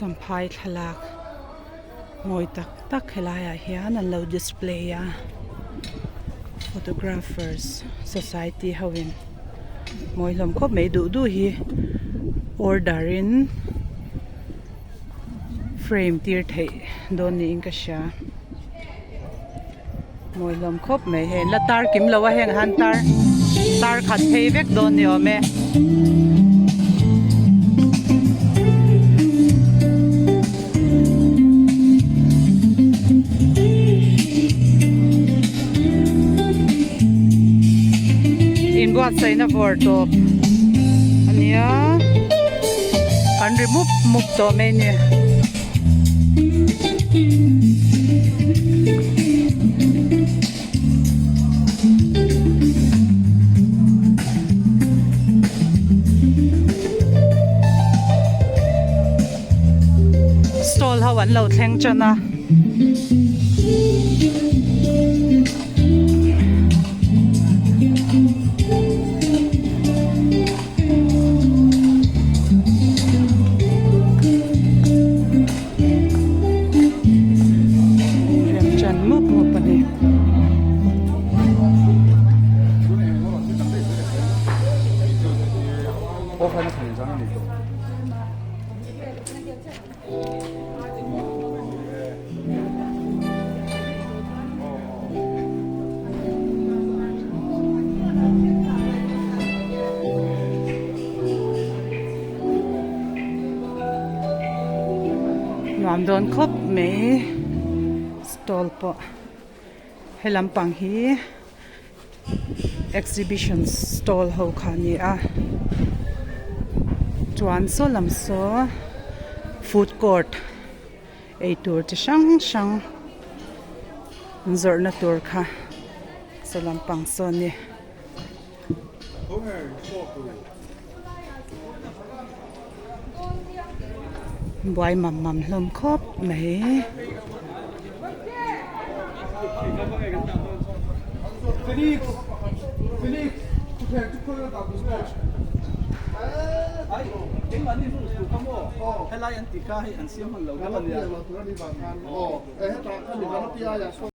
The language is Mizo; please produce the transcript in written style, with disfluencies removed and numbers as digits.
Champhai thlalak mawi tak tak helaiah hian an lo display a photographers society ho in mawi hlawm khawp mai duh duh hi order in frame tir theih dawn niin ka hria mawi hlawm khawp mai hei la tar kim lo a heng han tar tar khat phei vek dawn ni awm e. Inbuatsaihna vawr tawp a nia kan ri mup mup tawh mai a ni. Stall ho an lo thleng tan a. Remchan mup mup a ni. Nuam dawn khawp mai stall pawh he lampang hi exhibition stall ho kha a ni a chuan saw lam saw food court eitur chi hrang hrang an zawrhna tur kha saw lampang saw a ni. Buai mam mam hlawm khawp mai.